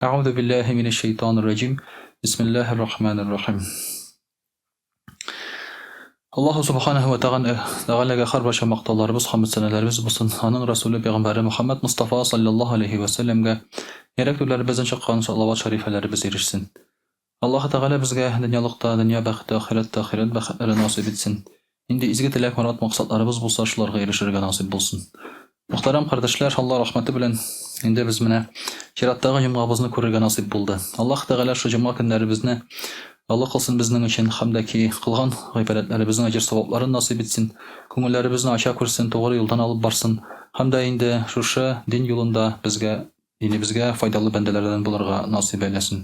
Әгъузу биллаһи минәш шәйтанир раҗим. Бисмиллаһир рахманир рахим. Аллаһу субханаһу ва тәгаләгә һәрбарча мактауларыбыз, хәмд сәнәләребез булсын. Аның Расуле пәйгамбәре Мөхәммәд Мустафа саллаллаһу алейхи ва сәлләмгә йөрәк түрләребездән чыккан салават шәрифәләребез ирешсен. Аллаһы Тәгалә безгә дөньялыкта дөнья бәхете, ахирәттә ахирәт бәхетләре насыйп итсен. Нинди изге теләк, морад, максатларыбыз булса, шуларга ирешергә насыйп булсын. Мөхтәрәм кардәшләр, Алла рәхмәте белән инде без менә чираттагы җомгабызны күрергә насыйп булды. Аллаһ Тәгалә шул җомга көннәребезне олы кылсын безнең өчен һәм дә ки кылган гыйбадәтләребезнең әҗер-савапларын насыйп итсен, күңелләребезне ача күрсен, тугры юлдан алып барсын һәм дә инде шушы дин юлында безгә Динебезгә файдалы бәндәләрдән булырга насыйп әйләсен.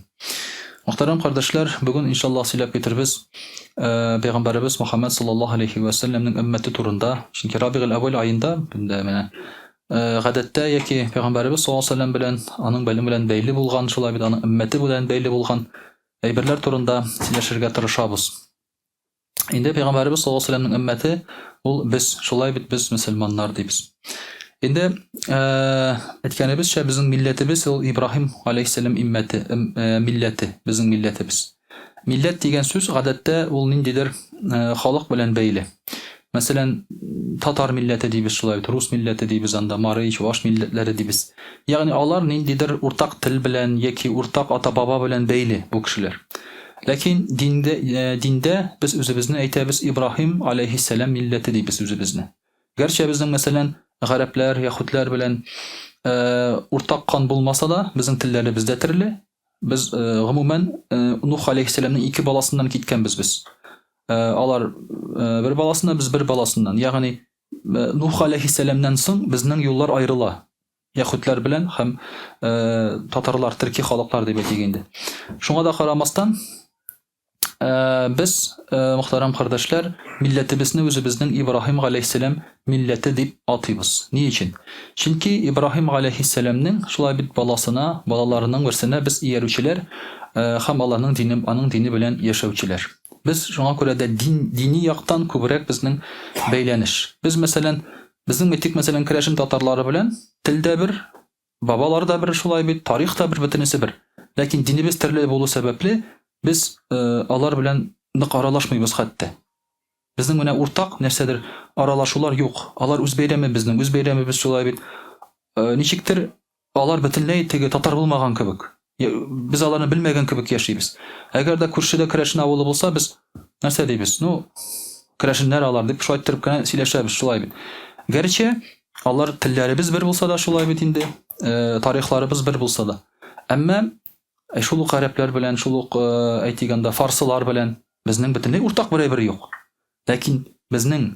Мөхтәрәм кардәшләр, бүген иншаллаһ сөйләп китербез э, пәйгамбәребез Мухаммад саллаллаһу алейхи ва сәлләмнең өммәте турында. Чөнки Рабигуль әүвәл аенда инде менә э, гадәттә яки пәйгамбәребез саллаллаһу алейхи ва сәлләм белән аның белем белән бәйле булган, шулай бит аның өммәте белән бәйле булган әйберләр турында сөйләшергә тырышабыз. Инде пәйгамбәребез саллаллаһу алейһи вәсәлләмнең өммәте ул без, шулай бит без мөселманнар дибез. Инде э, әйткәнебезчә, безнең милләтебез ул Ибраһим алейһиссәлам иммәте, э, милләте, безнең милләтебез. Милләт дигән сүз гадәттә ул ниндидер э, халык белән бәйле. Мәсәлән, татар милләте дибез шулай бит, рус милләте дибез анда, мари, чуваш милләтләре дибез. Ягъни алар ниндидер уртак тел белән яки уртак ата-баба белән бәйле бу кешеләр. Ләкин диндә, э, диндә без үзебезне әйтәбез Ибраһим алейһиссәлам милләте дибез үзебезне. Гәрчә безнең, мәсәлән, гарәпләр, яһүдләр белән э, уртак кан булмаса да, безнең телләребез дә төрле. Без э, гомумән э, Нух алейһиссәламнең ике баласыннан киткәнбез без. Э, алар э, бер баласыннан, без бер баласыннан. Ягъни э, Нух алейһиссәламнән соң безнең юллар аерыла. Яһүдләр белән һәм э, татарлар, төрки халыклар дип әйтик инде. Шуңа да карамастан, э, без, э, мөхтәрәм кардәшләр, милләтебезне үзебезнең Ибраһим галәйһиссәлам милләте дип атыйбыз. Ни өчен? Чөнки Ибраһим галәйһиссәламнең шулай бит баласына, балаларының берсенә без иярүчеләр э, һәм аларның дине, аның дине белән яшәүчеләр. Без шуңа күрә дә дин, дини яктан күбрәк безнең бәйләнеш. Без, мәсәлән, Безнең бит тик, мәсәлән, керәшен татарлары белән тел дә бер, бабалар да бер шулай бит, тарих та бер, бөтенесе бер. Ләкин динебез төрле булу сәбәпле, без э, алар белән нык аралашмыйбыз хәтта. Безнең менә уртак нәрсәдер аралашулар юк. Алар үз бәйрәме, безнең үз бәйрәмебез шулай бит. Э, ничектер Алар бөтенләй теге татар булмаган кебек. Без аларны белмәгән кебек яшибез. Әгәр дә күршедә керәшен авылы булса, без нәрсә дибез? Ну, керәшеннәр алар дип шулай иттереп кенә сөйләшәбез, шулай бит. Гәрчә алар телләребез бер булса да шулай бит инде, э, тарихларыбыз бер булса да. Әмма э, шул ук гарәпләр белән, шул ук, э, әйтик анда, фарсылар белән безнең бөтенләй уртак бер әйбер юк. Ләкин безнең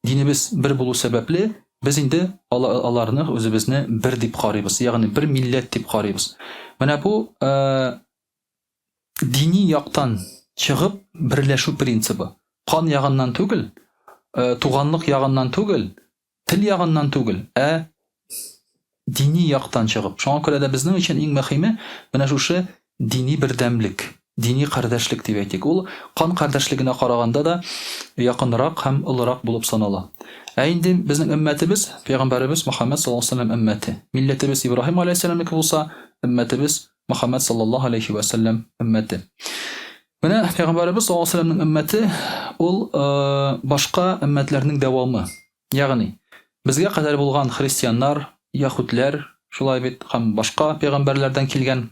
Динебез бер булу сәбәпле, без инде аларны үзебезне бер дип карыйбыз, ягъни бер милләт дип карыйбыз. Менә бу э, дини яктан чыгып берләшү принцибы. Кан ягыннан түгел, э, туганлык ягыннан түгел, тел ягыннан түгел, ә дини яктан чыгып. Шуңа күрә дә безнең өчен иң мөһиме менә шушы дини бердәмлек, дини кардәшлек дип әйтик. Ул кан кардәшлегенә караганда да якынрак һәм олырак булып санала. Ә инде безнең өммәтебез, пәйгамбәребез Мөхәммәд саллаллаһу алейһи ва сәлләм өммәте. Милләтебез Ибраһим алейһиссәламнеке булса, өммәтебез Мөхәммәд саллаллаһу алейһи ва сәлләм өммәте. Менә пәйгамбәребез саллаллаһу алейһи ва сәлләмнең өммәте ул э, башка өммәтләрнең дәвамы. Ягъни, безгә кадәр булган христианнар, яһүдләр, шулай бит, һәм башка пәйгамбәрләрдән килгән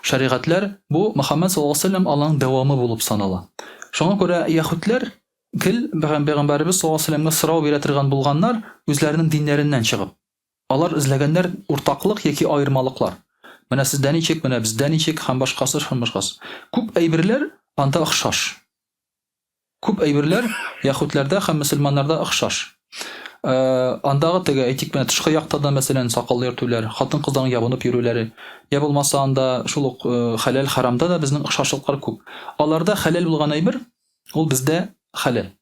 шәригатьләр бу Мөхәммәд саллаллаһу алейһи ва сәлләм аларның дәвамы булып санала. Шуңа күрә яһүдләр гел пәйгамбәребез саллаллаһу алейһи ва сәлләмгә сорау бирә торган булганнар, үзләренең диннәреннән чыгып. Алар эзләгәннәр уртаклык яки аермалыклар. Менә сездә ничек, менә бездә ничек һәм башкасы, һәм башкасы. Күп әйберләр анда охшаш. Күп әйберләр яһүдләрдә һәм мөселманнарда охшаш. Э, андагы теге, әйтик, менә тышкы якта да, мәсәлән, сакал йөртүләр, хатын-кызларның ябынып йөрүләре, я булмаса анда шул ук э, хәләл харамда да безнең охшашлыклар күп. Аларда хәләл булган әйбер, ул бездә хәләл.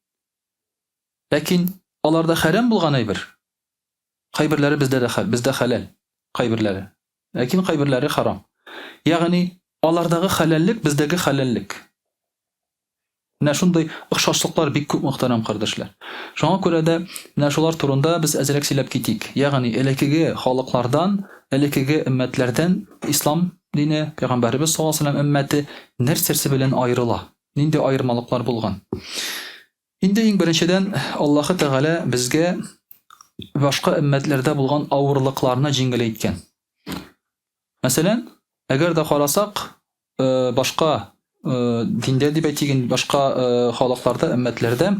Ләкин аларда хәрам булган әйбер, кайберләре бездә дә бездә хәләл, кайберләре. Ләкин кайберләре харам. Ягъни алардагы хәләллек бездәге хәләллек. Менә шундый охшашлыклар бик күп, мөхтәрәм кардәшләр. Шуңа күрә дә менә шулар турында без әзрәк сөйләп китик. Ягъни элеккеге халыклардан, элеккеге өммәтләрдән ислам дине, пәйгамбәребез саллаллаһу алейһи ва сәлләм өммәте нәрсәсе белән аерыла? Нинди аермалыклар булган? Инде иң беренчедән Аллаһы Тәгалә безгә башка өммәтләрдә булган авырлыкларны җиңеләйткән. Мәсәлән, әгәр дә карасак, э, башка э, диндә дип әйтик, инде, башка э, халыкларда, өммәтләрдә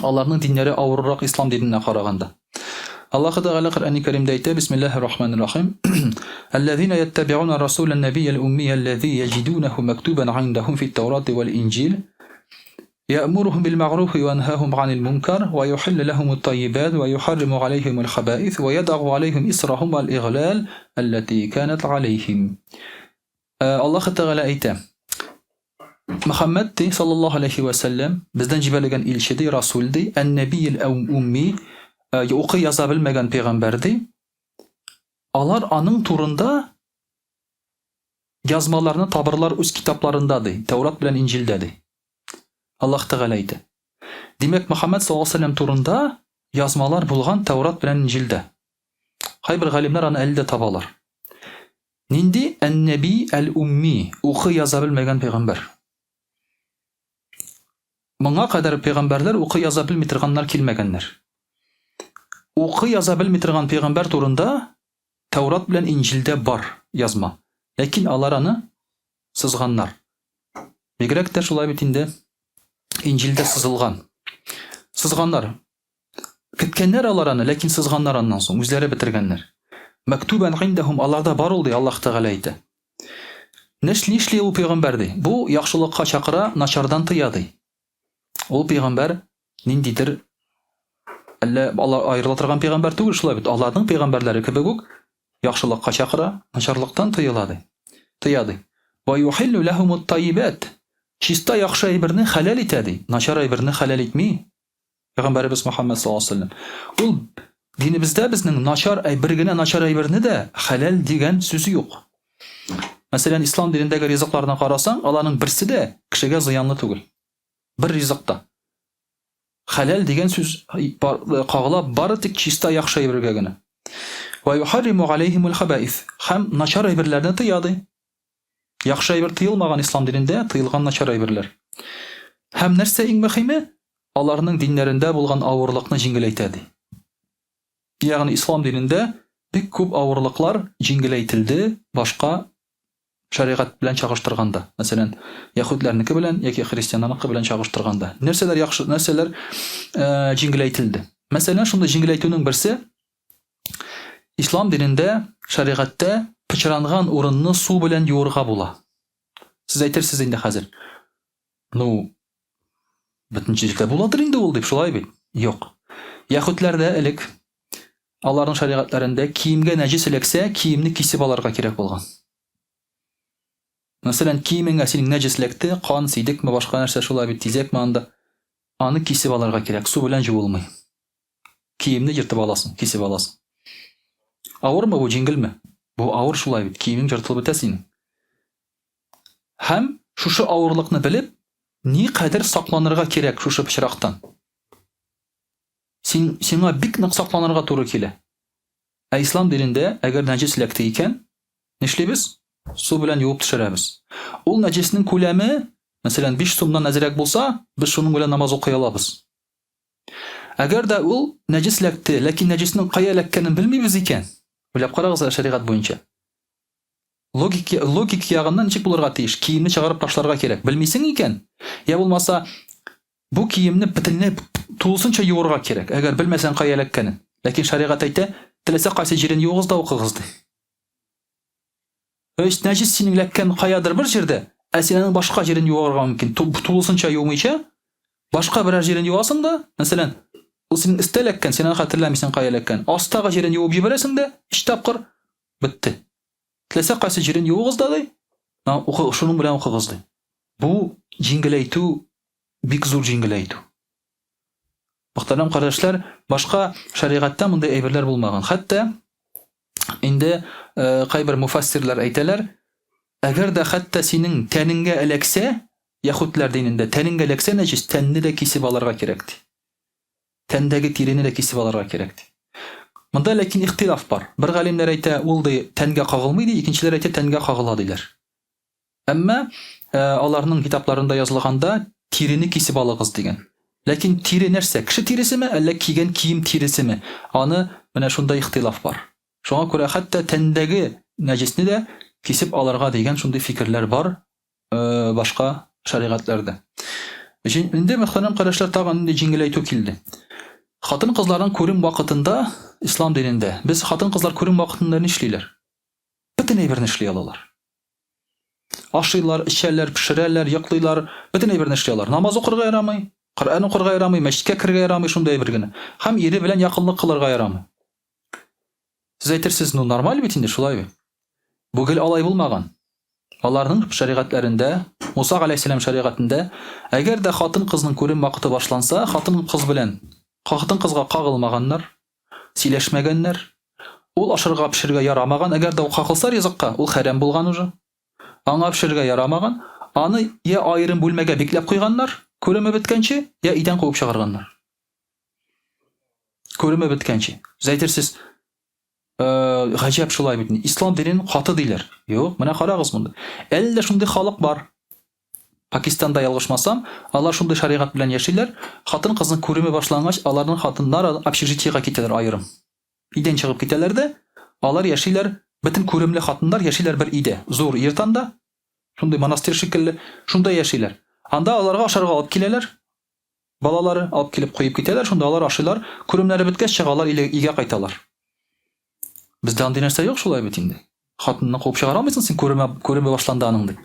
аларның диннәре авыррак ислам диненә караганда. Аллаһ Тәгалә Коръәни Кәримдә әйтә, Бисмиллаһир Рахманир Рахим. Аллазина яттабиуна расулан набийял уммия аллази яҗидунаху мактубан индахум фит Таурати вал Инҗил. يأمرهم بالمعروف وينهاهم عن المنكر ويحل لهم الطيبات ويحرم عليهم الخبائث ويضع عليهم إسرهم والإغلال التي كانت عليهم. Аллаһ Тәгалә әйтә. Мөхәммәд ди, саллаллаһу алейхи вә сәлләм, бездән җибәрелгән илче ди, расул ди, ән-нәбиел умми, укый яза белмәгән пәйгамбәр ди. Алар аның турында язмаларны табырлар үз китапларында ди, Тәүрат белән Инҗилдә ди. Аллаһ Тәгалә әйтә. Димәк, Мөхәммәд саллаллаһу алейһи ва сәлләм турында язмалар булган Тәүрат белән Инҗилдә. Кайбер галимнәр аны әле дә табалар. Нинди ән-нәби әл-умми, укый яза белмәгән пәйгамбәр. Моңа кадәр пәйгамбәрләр укый яза белми торганнар килмәгәннәр. Укый яза белми торган пәйгамбәр турында Тәүрат белән Инҗилдә бар язма. Ләкин алар аны сызганнар. Бигрәк тә шулай бит инде Инҗилдә сызылган. Сызганнар. Көткәннәр алар аны, ләкин сызганнар аннан соң, үзләре бетергәннәр. Мәктүбән гиндәһум, аларда бар ул, ди Аллаһ Тәгалә әйтә. Неш нишли ул пәйгамбәр ди? Бу яхшылыкка чакыра, начардан тыя ди. Ул пәйгамбәр ниндидер әллә алар аерыла торган пәйгамбәр түгел шулай бит. Аларның пәйгамбәрләре кебек үк яхшылыкка чакыра, начарлыктан тыела ди. Тыя ди. Ва юхиллу лахумут тайибат. Чиста яхшы әйберне хәләл итә ди. Начар әйберне хәләл итми. Пәйгамбәребез Мөхәммәд саллаллаһу алейһи ва сәлләм. Ул динебездә безнең начар бер генә начар әйберне дә хәләл дигән сүз юк. Мәсәлән, ислам динендәге ризыкларны карасаң, аларның берсе дә кешегә зыянлы түгел. Бер ризык та. Хәләл дигән сүз кагыла бары тик чиста яхшы әйбергә генә. Ва юхарриму алейхимул хабаис. Һәм начар әйберләрне тыя ди. Яхшы әйбер тыелмаган ислам динендә, тыелган начар әйберләр. Һәм нәрсә иң мөһиме? Аларның диннәрендә булган авырлыкны җиңеләйтә ди. Ягъни ислам динендә бик күп авырлыклар җиңеләйтелде башка шәригать белән чагыштырганда. Мәсәлән, яһүдләрнеке белән яки христианнарныкы белән чагыштырганда. Нәрсәләр яхшы, нәрсәләр э, җиңеләйтелде? Мәсәлән, шундый җиңеләйтүнең берсе Ислам динендә, шәригатьтә пычранган урынны су белән юырга була. Сез әйтерсез инде хәзер. Ну, бөтен җирдә буладыр инде ул дип, шулай бит? Юк. Яһүдләрдә элек аларның шәригатьләрендә киемгә нәҗес эләксә, киемне кисеп алырга кирәк булган. Мәсәлән, киемеңә синең нәҗес эләкте, кан, сидекме, башка нәрсә шулай бит, тизәкме анда. Аны кисеп алырга кирәк, су белән җуылмый. Киемне ертып аласың, кисеп аласың. Авырмы бу, җиңелме? Бу авыр шулай бит, киемең ертылып бетә синең. Һәм шушы авырлыкны белеп, ни кадәр сакланырга кирәк шушы пычрактан. Син, сиңа бик нык сакланырга туры килә. Ә ислам динендә, әгәр нәҗес эләкте икән, нишлибез? Су белән юып төшерәбез. Ул нәҗеснең күләме, мәсәлән, 5 сумнан әзрәк булса, без шуның белән намаз укый алабыз. Әгәр дә ул нәҗес эләкте, ләкин нәҗеснең кая эләккәнен белмибез икән, уйлап карагыз әле шәригать буенча. Логик, логик ягыннан ничек булырга тиеш? Киемне чыгарып ташларга кирәк. Белмисең икән, я булмаса, бу киемне бөтенләй тулысынча юырга кирәк, әгәр белмәсәң кая эләккәнен. Ләкин шәригать әйтә, теләсә кайсы җирен юыгыз да укыгыз ди. То есть нәҗес синең эләккән каядыр бер җирдә, ә син аның башка җирен юарга мөмкин. Тулысынча юмыйча, башка берәр җирен юасың да, мәсәлән, ул синең өстә эләккән, син аны хәтерләмисең кая эләккән. Астагы җирен юып җибәрәсең дә, өч тапкыр бетте. Теләсә кайсы җирен юыгыз да ди, укы, шуның белән укыгыз ди. Бу җиңеләйтү, бик зур җиңеләйтү. Мөхтәрәм кардәшләр, башка шәригатьтә мондый әйберләр булмаган. Хәтта инде э, кайбер муфассирлар әйтәләр, әгәр дә хәтта синең тәнеңгә эләксә, Яһүдләр динендә тәнеңгә эләксә нәҗес, тәнне дә кисеп алырга кирәк, ди. Тәндәге тирене дә кисеп алырга кирәк, ди. Монда ләкин ихтилаф бар. Бер галимнәр әйтә, ул ди, тәнгә кагылмый ди, икенчеләр әйтә, тәнгә кагыла диләр. Әмма э, аларның китапларында язылганда тирене кисеп алыгыз дигән. Ләкин тире нәрсә? Кеше тиресеме, әллә кигән кием тиресеме? Аны менә шунда ихтилаф бар. Шуңа күрә хәтта тәндәге нәҗесне дә кисеп алырга дигән шундый фикерләр бар башка шәригатьләрдә. Инде мөхтәрәм кардәшләр тагын инде җиңеләйтү килде. Хатын-кызларның күрем вакытында ислам динендә без хатын-кызлар күрем вакытында нишлиләр? Бөтен әйберне эшли алалар. Ашыйлар, эчәләр, пешерәләр, йоклыйлар, бөтен әйберне эшли алалар. Намаз укырга ярамый, Коръән укырга ярамый, мәчеткә керергә ярамый, шундый әйбер генә. Һәм ире белән якынлык кылырга ярамый. Сез әйтерсез, ну нормаль бит инде, шулай бит. Бу гел алай булмаган. Аларның шәригатьләрендә, Муса галәйһиссәлам шәригатендә, әгәр дә хатын-кызның күрем вакыты башланса, хатын-кыз белән хатын-кызга кагылмаганнар, сөйләшмәгәннәр, ул ашарга пешерергә ярамаган, әгәр дә ул кагылса ризыкка, ул хәрәм булган уже. Аңа пешерергә ярамаган, аны я аерым бүлмәгә бикләп куйганнар, күреме беткәнче, я өйдән куып чыгарганнар. Күреме беткәнче. Сез әйтерсез, э, гаҗәп шулай бит. Ислам динен каты диләр. Юк, менә карагыз монда. Әле дә шундый халык бар. Пакистанда ялгышмасам, алар шундый шәригать белән яшиләр. Хатын-кызның күреме башлангач, аларның хатыннары общежитиегә китәләр аерым. Өйдән чыгып китәләр дә, алар яшиләр, бөтен күремле хатыннар яшиләр бер өйдә. Зур йорт анда, шундый монастырь шикелле, шунда яшиләр. Анда аларга ашарга алып киләләр, Балалары алып килеп куеп китәләр, шунда алар ашыйлар, күремнәре беткәч чыгалар или өйгә кайталар. Бездә андый нәрсә юк шулай бит инде. Хатынны куып чыгара алмыйсың син күреме күреме башланды аның дип.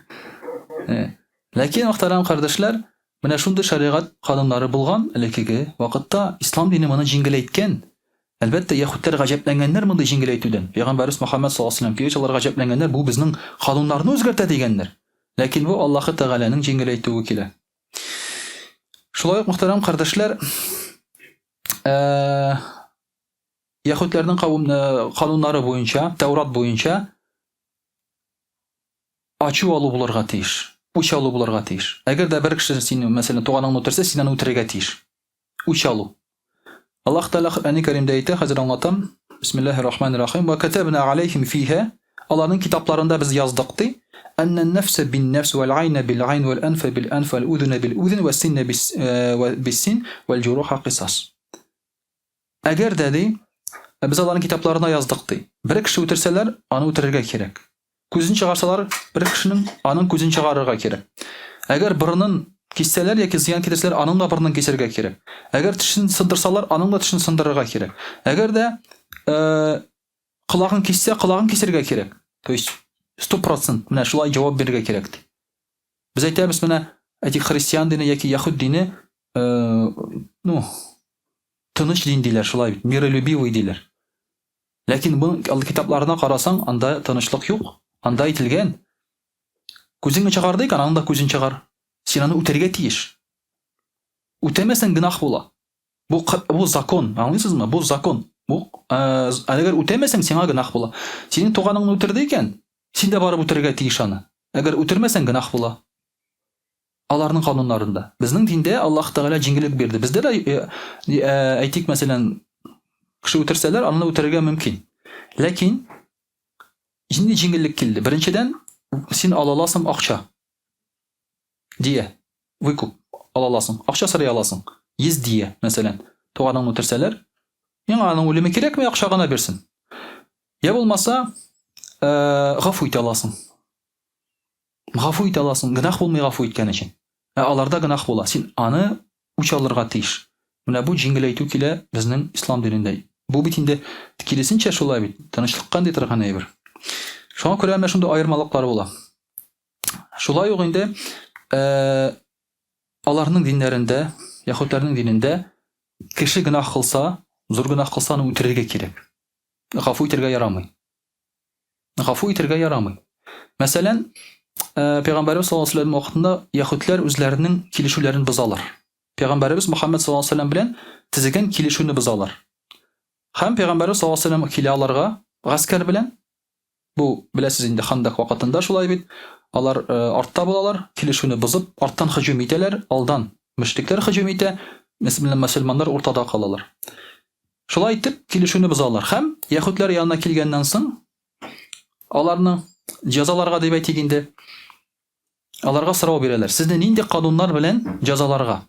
Э, ләкин мөхтәрәм кардәшләр, менә шундый шәригать кануннары булган элеккеге вакытта ислам дине моны җиңеләйткән. Әлбәттә, яһүдләр гаҗәпләнгәннәр мондый җиңеләйтүдән. Пәйгамбәребез Мөхәммәд саллаллаһу алейһи ва сәлләм килгәч, алар гаҗәпләнгәннәр, бу безнең кануннарны үзгәртә дигәннәр. Ләкин бу Аллаһы Тәгаләнең җиңеләйтүе килә. Шулай ук, мөхтәрәм кардәшләр, э, яһүдләрнең э, кануннары буенча, Тәурат буенча ачу алу булырга тиеш, үч алу булырга тиеш. Әгәр дә бер кеше сине, мәсәлән, туганыңны үтерсә, син аны үтерергә тиеш. Үч алу. Аллаһ Тәгалә Коръәни Кәримдә әйтә, хәзер аңлатам. Бисмиллаһир рахманир рахим. Ва катабна алейхим фиха. Аларның китапларында без яздык ди. Аннан нәфсә бин нәфс вәл айна бил айн вәл анфа бил анф вәл удуна бил удун вә синна бис э, биссин вәл җуруха кисас. Әгәр дә ди, без аларның китапларына яздык ди. Бер кеше үтерсәләр, аны үтерергә кирәк. Күзен чыгарсалар, бер кешенең аның күзен чыгарырга кирәк. Әгәр борынын киссәләр яки зыян китерсәләр, аның да борынын кисәргә кирәк. Әгәр тешен сындырсалар, аның да тешен сындырырга кирәк. Әгәр дә э, колагын киссә, колагын кисәргә кирәк. То есть 100% менә шулай җавап бирергә кирәк ди. Без әйтәбез менә, әйтик, христиан дине яки яһүд дине, э, ну, тыныч дин диләр, шулай бит, миролюбивый диләр. Ләкин бу китапларына карасаң, анда тынычлык юк. Анда әйтелгән, күзеңне чыгарды икән, аның да күзен чыгар. Син аны үтәргә тиеш. Үтәмәсәң гөнаһ була. Бу бу закон, аңлыйсызмы? Бу закон. Бу э, әгәр үтәмәсәң, сиңа гөнаһ була. Синең туганыңны үтерде икән, син дә барып үтерергә тиеш аны. Әгәр үтермәсәң, гөнаһ була. Аларның кануннарында. Безнең диндә Аллаһ Тәгалә җиңеллек бирде. Бездә дә, э, э, әйтик, мәсәлән, кеше үтерсәләр, аны үтерергә мөмкин. Ләкин нинди җиңеллек килде? Беренчедән, син ала аласың акча. Дия, выкуп ала аласың. Акча сорый аласың. 100 дия, мәсәлән. Туганыңны үтерсәләр, миңа аның үлеме кирәкми, акча гына бирсен. Я булмаса, э, гафу итә аласың. Гафу итә аласың, гөнаһ булмый гафу иткән өчен. Ә аларда гөнаһ була. Син аны үч алырга тиеш. Менә бу җиңеләйтү килә безнең ислам динендә. Бу бит инде киресенчә шулай бит, тынычлыкка өнди торган әйбер. Шуңа күрә менә шундый аермалыклар була. Шулай ук инде э, аларның диннәрендә, яһүдләрнең динендә кеше гөнаһ кылса, зур гөнаһ кылса, аны үтерергә кирәк. Гафу итәргә ярамый. Гафу итәргә ярамый. Мәсәлән, э, Пәйгамбәребез саллаллаһу алейһи вәсәлләм вакытында яһүдләр үзләренең килешүләрен бозалар. Пәйгамбәребез Мөхәммәд саллаллаһу алейһи вәсәлләм белән төзегән килешүне бозалар. Һәм Пәйгамбәребез саллаллаһу алейһи вәсәлләм килә аларга гаскәр белән. Бу беләсез инде Хандак вакытында шулай бит. Алар э, артта булалар, килешүне бозып, арттан һөҗүм итәләр, алдан мөшрикләр һөҗүм итә, мөселманнар уртада калалар. Шулай итеп, килешүне бозалар һәм яһүдләр янына килгәннән соң, аларны җәзаларга дип әйтик инде, аларга сорау бирәләр. Сезне нинди кануннар белән җәзаларга?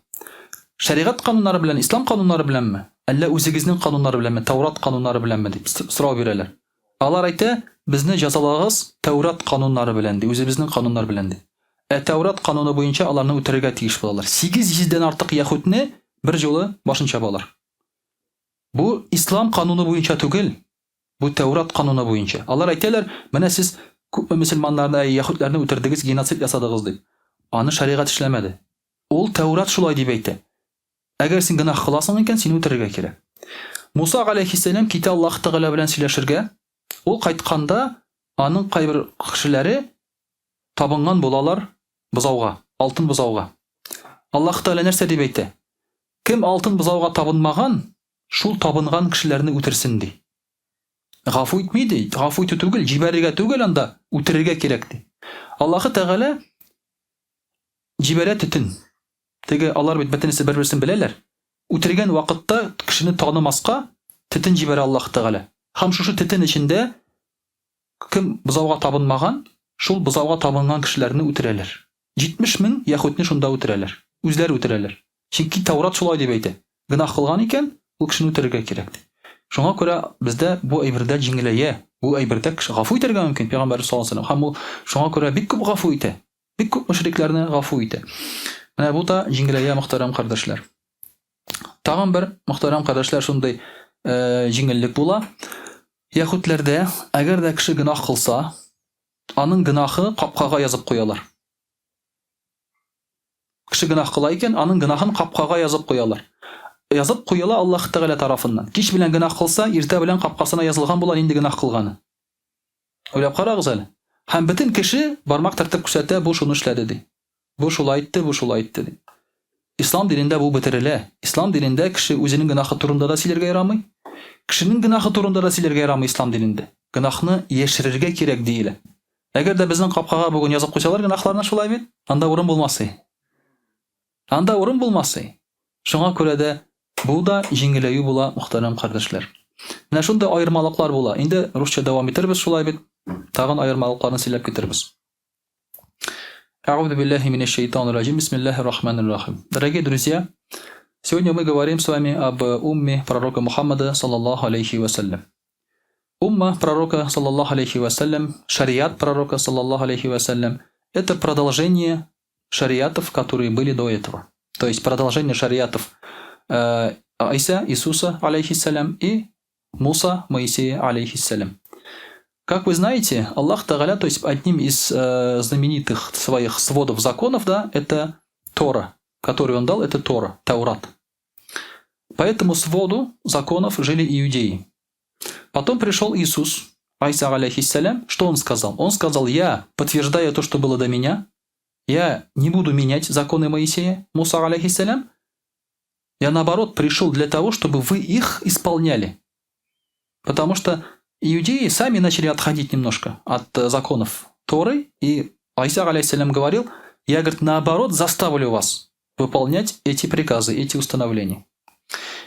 Шәригать кануннары белән, ислам кануннары беләнме? Әллә үзегезнең кануннары беләнме, Таурат кануннары беләнме дип сорау бирәләр. Алар әйтә, безне җәзалагыз Тәүрат кануннары белән ди, үзебезнең кануннар белән ди. Ә Тәүрат кануны буенча аларны үтерергә тиеш булалар. 800 дән артык яһүдне бер юлы башын чабалар. Бу ислам кануны буенча түгел, бу Тәүрат кануны буенча. Алар әйтәләр, менә сез күпме мөселманнарны, яһүдләрне үтердегез, геноцид ясадыгыз дип. Аны шәригать эшләмәде. Ул Тәүрат шулай дип әйтә. Әгәр син гөнаһ кыласың икән, сине үтерергә кирәк. Муса галәйһиссәлам китә Аллаһ Тәгалә белән сөйләшергә. Ул кайтканда аның кайбер кешеләре табынган булалар бозауга, алтын бозауга. Аллаһ Тәгалә нәрсә дип әйтә? Кем алтын бозауга табынмаган, шул табынган кешеләрне үтерсен ди. Гафу итми ди, гафу итү түгел, җибәрергә түгел анда, үтерергә кирәк ди. Аллаһ Тәгалә җибәрә төтен. Теге алар бит бөтенесе бер-берсен беләләр. Үтергән вакытта кешене танымаска төтен җибәрә Аллаһ Тәгалә. Һәм шушы төтен эчендә кем бозауга табынмаган, шул бозауга табынган кешеләрне үтерәләр. 70 мең яһүдне шунда үтерәләр. Үзләре үтерәләр. Чөнки Таурат шулай дип әйтә. Гөнаһ кылган икән, ул кешене үтерергә кирәк ди. Шуңа күрә бездә бу әйбердә җиңеләя. Бу әйбердә кеше гафу итәргә мөмкин, Пәйгамбәрбез саллаллаһу алейһи ва сәлләм. Һәм ул шуңа күрә бик күп гафу итә. Бик күп мөшрикләрне гафу итә. Менә бу да җиңеләя, мөхтәрәм кардәшләр. Тагын бер, мөхтәрәм кардәшләр, шундый э, җиңеллек була. Яһүдләрдә, әгәр дә кеше гөнаһ кылса, аның гөнаһы капкага язып куялар. Кеше гөнаһ кыла икән, аның гөнаһын капкага язып куялар. Язып куела Аллаһ Тәгалә тарафыннан. Кич белән гөнаһ кылса, иртә белән капкасына язылган була нинди гөнаһ кылганы. Уйлап карагыз әле. Һәм бөтен кеше бармак төртеп күрсәтә, бу шуны эшләде ди. Бу шулай итте, бу шулай итте ди. Ислам динендә бу бетерелә. Ислам динендә кеше үзенең гөнаһы турында да сөйләргә ярамый. Кешенең гөнаһы турында да сөйләргә ярамый ислам динендә. Гөнаһны яшерергә кирәк диелә. Әгәр дә безнең капкага бүген язып куйсалар гөнаһларны шулай бит, анда урын булмас. Анда урын булмас. Шуңа күрә дә бу да җиңеләю була, мөхтәрәм кардәшләр. Менә шундый аермалыклар була. Инде русча дәвам итербез шулай бит. Тагын аермалыкларны сөйләп китербез. Әгъузу биллахи минәш шайтанир раҗим. Бисмиллахир рахманир рахим. Дорогие друзья, сегодня мы говорим с вами об умме пророка Мухаммада, саллаллаху алейхи ва саллям. Умма пророка, саллаллаху алейхи ва саллям, шариат пророка, саллаллаху алейхи ва саллям, это продолжение шариатов, которые были до этого. То есть продолжение шариатов э, Айса, Иисуса, алейхиссалям, и Муса, Моисея, алейхиссалям. Как вы знаете, Аллах Тагаля, то есть одним из э, знаменитых своих сводов законов, да, это Тора, который он дал, это Тора, Таурат. По этому своду законов жили иудеи. Потом пришел Иисус, Айса алейхиссалям, что он сказал? Он сказал, я подтверждаю то, что было до меня, я не буду менять законы Моисея, Муса алейхиссалям, я наоборот пришел для того, чтобы вы их исполняли. Потому что иудеи сами начали отходить немножко от э, законов Торы, и Айса алейхиссалям говорил, я, говорит, наоборот заставлю вас выполнять эти приказы, эти установления.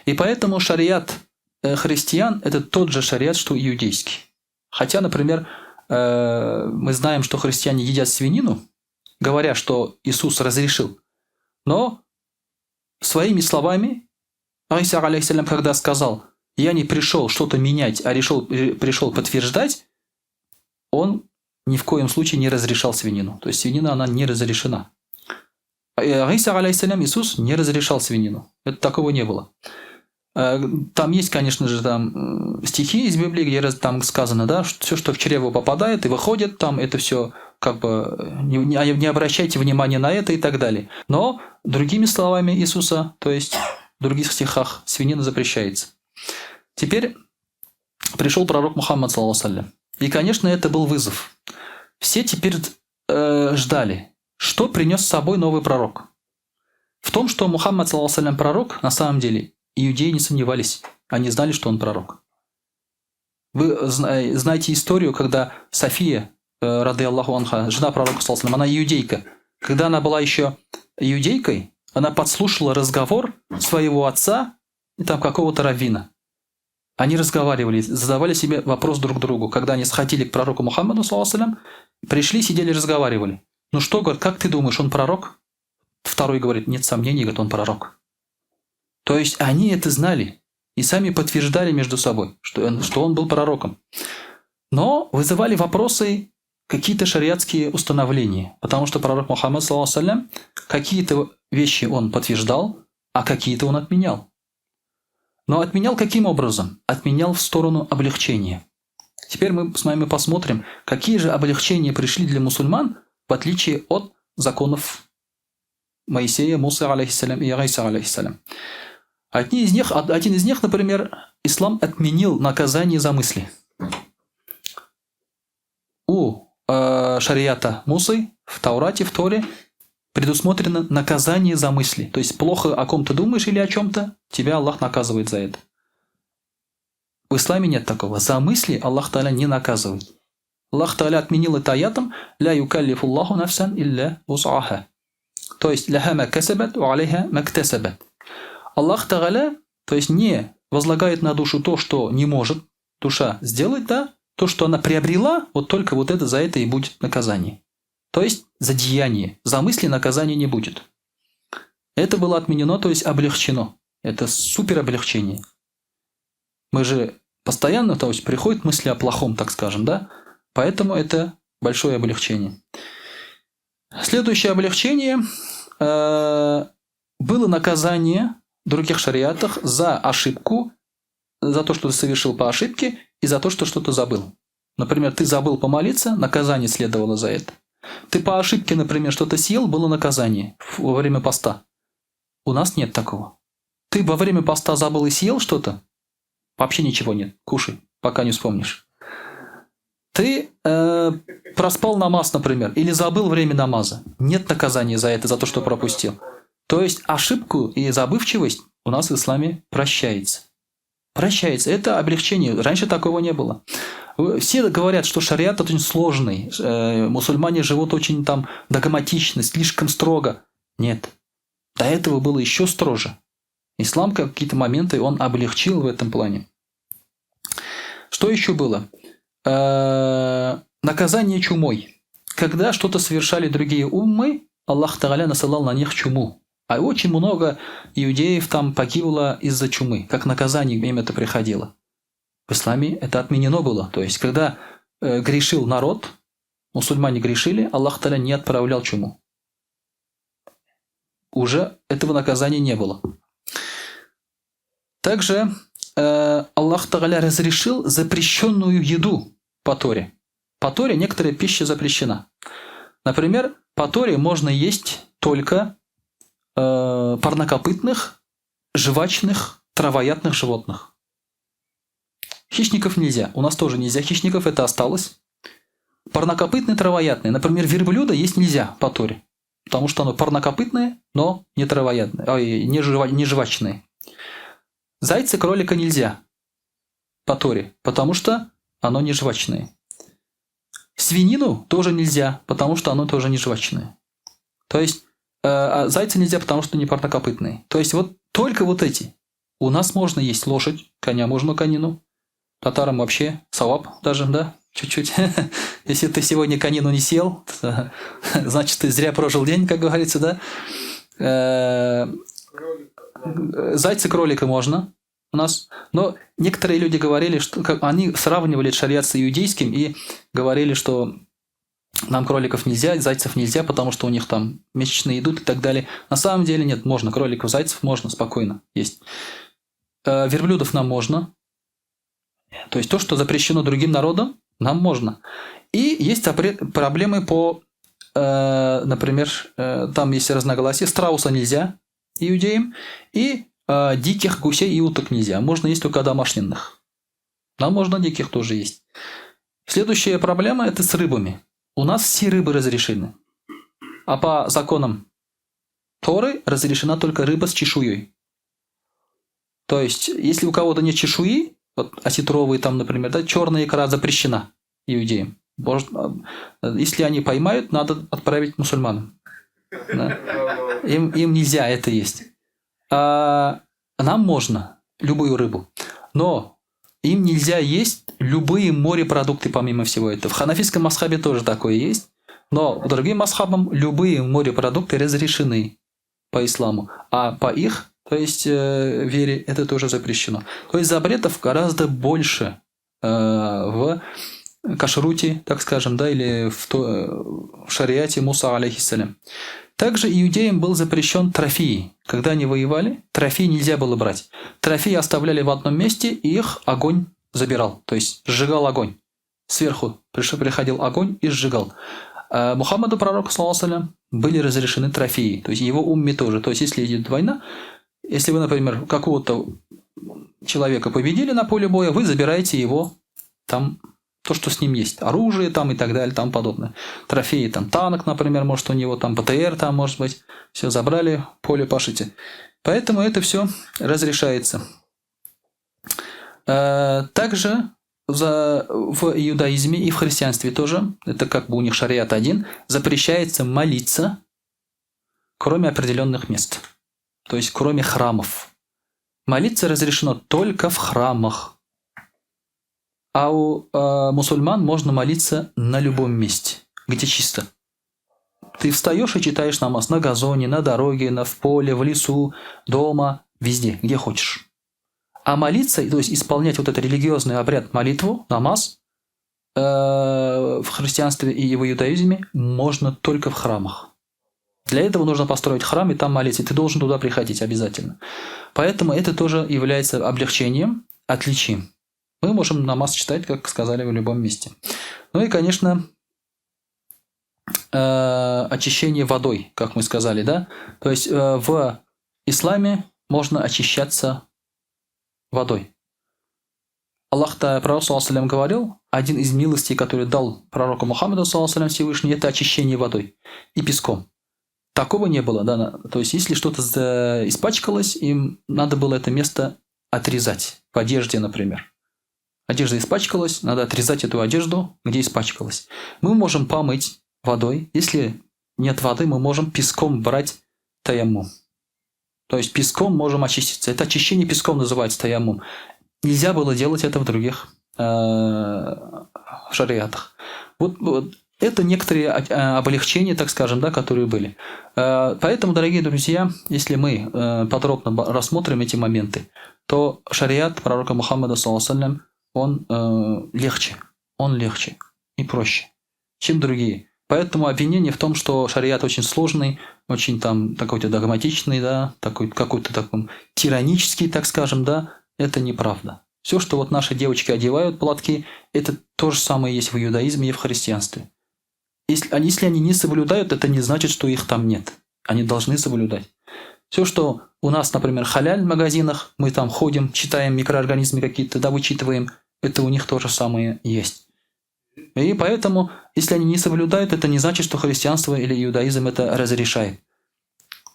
И поэтому шариат э, христиан – это тот же шариат, что иудейский. Хотя, например, э, мы знаем, что христиане едят свинину, говоря, что Иисус разрешил. Но своими словами Айса, алейхиссалям, когда сказал, я не пришел что-то менять, а решил, э, пришел подтверждать, он ни в коем случае не разрешал свинину. То есть свинина, она не разрешена. Иса, алейхиссалям, Иисус не разрешал свинину. Это такого не было. Э, там есть, конечно же, там стихи из Библии, где там сказано, да, что все, что в чрево попадает и выходит, там это все как бы не, не обращайте внимания на это и так далее. Но другими словами Иисуса, то есть в других стихах, свинина запрещается. Теперь пришел пророк Мухаммад, саллаллаху И, конечно, это был вызов. Все теперь э, ждали, что принес с собой новый пророк. В том, что Мухаммад, саллаллаху пророк, на самом деле, иудеи не сомневались. Они знали, что он пророк. Вы знаете историю, когда София, радыяллаху анха, жена пророка, саллаллаху, она иудейка. Когда она была еще иудейкой, она подслушала разговор своего отца и там какого-то раввина. Они разговаривали, задавали себе вопрос друг другу. Когда они сходили к пророку Мухаммаду, саллаллаху, пришли, сидели, разговаривали. Ну что, говорит, как ты думаешь, он пророк? Второй говорит, нет сомнений, говорит, он пророк. То есть они это знали и сами подтверждали между собой, что он был пророком. Но вызывали вопросы какие-то шариатские установления, потому что пророк Мухаммад, саллаллаху, какие-то вещи он подтверждал, а какие-то он отменял. Но отменял каким образом? Отменял в сторону облегчения. Теперь мы с вами посмотрим, какие же облегчения пришли для мусульман, в отличие от законов Моисея, Мусы, алейхиссалям, и Иса, алейхиссалям. Один из них, например, ислам отменил наказание за мысли. У шариата Мусы в Таурате, в Торе предусмотрено наказание за мысли. То есть плохо о ком-то думаешь или о чем-то, тебя Аллах наказывает за это. В исламе нет такого. За мысли Аллах Тааля не наказывает. Аллах Тааля отменил это аятом «لا يكلف الله نفسا إلا وسعها». То есть «لها ما كسبت وعليها ما اكتسبت». Аллах Тааля, то есть, не возлагает на душу то, что не может душа сделать, да, то, что она приобрела, вот только вот это, за это и будет наказание. То есть за деяние, за мысли наказания не будет. Это было отменено, то есть облегчено. Это супер облегчение. Мы же постоянно, то есть приходят мысли о плохом, так скажем, да? Поэтому это большое облегчение. Следующее облегчение было наказание в других шариатах за ошибку, за то, что ты совершил по ошибке, и за то, что что-то забыл. Например, ты забыл помолиться, наказание следовало за это. Ты по ошибке, например, что-то съел, было наказание во время поста. У нас нет такого. Ты во время поста забыл и съел что-то? Вообще ничего нет. Кушай, пока не вспомнишь. Ты проспал намаз, например, или забыл время намаза. Нет наказания за это, за то, что пропустил. То есть ошибку и забывчивость у нас в исламе прощается. Прощается. Это облегчение. Раньше такого не было. Все говорят, что шариат очень сложный. Мусульмане живут очень там догматично, слишком строго. Нет. До этого было еще строже. Ислам какие-то моменты он облегчил в этом плане. Что еще было? Наказание чумой. Когда что-то совершали другие уммы, Аллах Тааля насылал на них чуму. А очень много иудеев там погибло из-за чумы, как наказание им это приходило. В исламе это отменено было. То есть, когда грешил народ, мусульмане грешили, Аллах Тааля не отправлял чуму. Уже этого наказания не было. Также Аллах Тааля разрешил запрещенную еду по Торе. По Торе некоторая пища запрещена. Например, по Торе можно есть только парнокопытных, жвачных, травоядных животных. Хищников нельзя. У нас тоже нельзя хищников, это осталось. Парнокопытные, травоядные. Например, верблюда есть нельзя по Торе. Потому что оно парнокопытное, но не травоядное, ой, не жвачное. Зайца, кролика нельзя по Торе, потому что оно не жвачное. Свинину тоже нельзя, потому что оно тоже не жвачное. То есть а зайца нельзя, потому что не парнокопытные. То есть вот только вот эти. У нас можно есть лошадь, коня можно, конину. Татарам вообще савап даже, да, чуть-чуть. Если ты сегодня конину не съел, то, значит, ты зря прожил день, как говорится, да. Зайца, кролика можно у нас. Но некоторые люди говорили, что как, они сравнивали шариат с иудейским и говорили, что нам кроликов нельзя, зайцев нельзя, потому что у них там месячные идут и так далее. На самом деле нет, можно кроликов, зайцев можно спокойно есть. Верблюдов нам можно. То есть то, что запрещено другим народам, нам можно. И есть проблемы по, например, там есть разногласия. Страуса нельзя иудеям, и диких гусей и уток нельзя. Можно есть только одомашненных. Нам можно диких тоже есть. Следующая проблема – это с рыбами. У нас все рыбы разрешены. А по законам Торы разрешена только рыба с чешуей. То есть, если у кого-то нет чешуи, вот осетровые там, например, да, черная икра запрещена иудеям. Может, если они поймают, надо отправить мусульманам. Да? Им нельзя это есть. А нам можно любую рыбу. Но им нельзя есть любые морепродукты помимо всего этого. В ханафитском масхабе тоже такое есть. Но другим масхабам любые морепродукты разрешены по исламу. А по их, то есть вере, это тоже запрещено. То есть запретов гораздо больше в кашруте, так скажем, да, или в шариате Муса, алейхиссалям. Также иудеям был запрещен трофеи. Когда они воевали, трофеи нельзя было брать. Трофеи оставляли в одном месте, и их огонь забирал, то есть сжигал огонь. Сверху приходил огонь и сжигал. А Мухаммаду, пророку, саллаллаху, были разрешены трофеи, то есть его умме тоже. То есть если идет война, если вы, например, какого-то человека победили на поле боя, вы забираете его там, то, что с ним есть, оружие там и так далее, там подобное. Трофеи, там танк, например, может у него, там БТР там может быть. Все забрали, поле пашите. Поэтому это все разрешается. Также в иудаизме и в христианстве тоже, это как бы у них шариат один, запрещается молиться, кроме определенных мест. То есть кроме храмов. Молиться разрешено только в храмах. А у мусульман можно молиться на любом месте, где чисто. Ты встаешь и читаешь намаз на газоне, на дороге, в поле, в лесу, дома, везде, где хочешь. А молиться, то есть исполнять вот этот религиозный обряд, молитву, намаз, в христианстве и в иудаизме можно только в храмах. Для этого нужно построить храм и там молиться. И ты должен туда приходить обязательно. Поэтому это тоже является облегчением, отличием. Мы можем намаз читать, как сказали, в любом месте. Ну и, конечно, очищение водой, как мы сказали, да? То есть в исламе можно очищаться водой. Аллах, пророк, саллаллаху, говорил, один из милостей, который дал пророку Мухаммаду, саллаллаху, Всевышний, это очищение водой и песком. Такого не было, да? То есть, если что-то испачкалось, им надо было это место отрезать. В одежде, например. Одежда испачкалась, надо отрезать эту одежду, где испачкалась. Мы можем помыть водой. Если нет воды, мы можем песком брать таяммум. То есть песком можем очиститься. Это очищение песком называется таяммум. Нельзя было делать это в других шариатах. Вот это некоторые облегчения, так скажем, да, которые были. Поэтому, дорогие друзья, если мы подробно рассмотрим эти моменты, то шариат пророка Мухаммада, саллаллаху, он легче и проще, чем другие. Поэтому обвинение в том, что шариат очень сложный, очень там такой-то догматичный, да, такой какой-то такой тиранический, так скажем, да, это неправда. Все, что вот наши девочки одевают платки, это то же самое есть в иудаизме и в христианстве. Если они не соблюдают, это не значит, что их там нет. Они должны соблюдать. Все, что у нас, например, халяль в магазинах, мы там ходим, читаем микроорганизмы какие-то, да, вычитываем, это у них то же самое есть. И поэтому, если они не соблюдают, это не значит, что христианство или иудаизм это разрешает.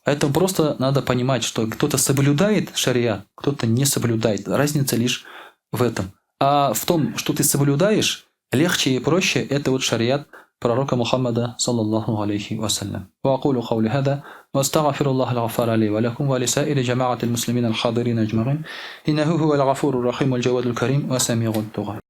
Поэтому просто надо понимать, что кто-то соблюдает шариат, кто-то не соблюдает. Разница лишь в этом. А в том, что ты соблюдаешь, легче и проще, это вот шариат пророка Мухаммада, саллаллаху алейхи вассалям. Ва акулю каули хада, ва астагфируллаха аль-гаффара ли ва лакум ва лисаири джамаати аль-муслимин аль-хадирин аджмаин. Иннаху хуа аль-гафуру рахим аль-джавадул карим ва сами'уд дуа.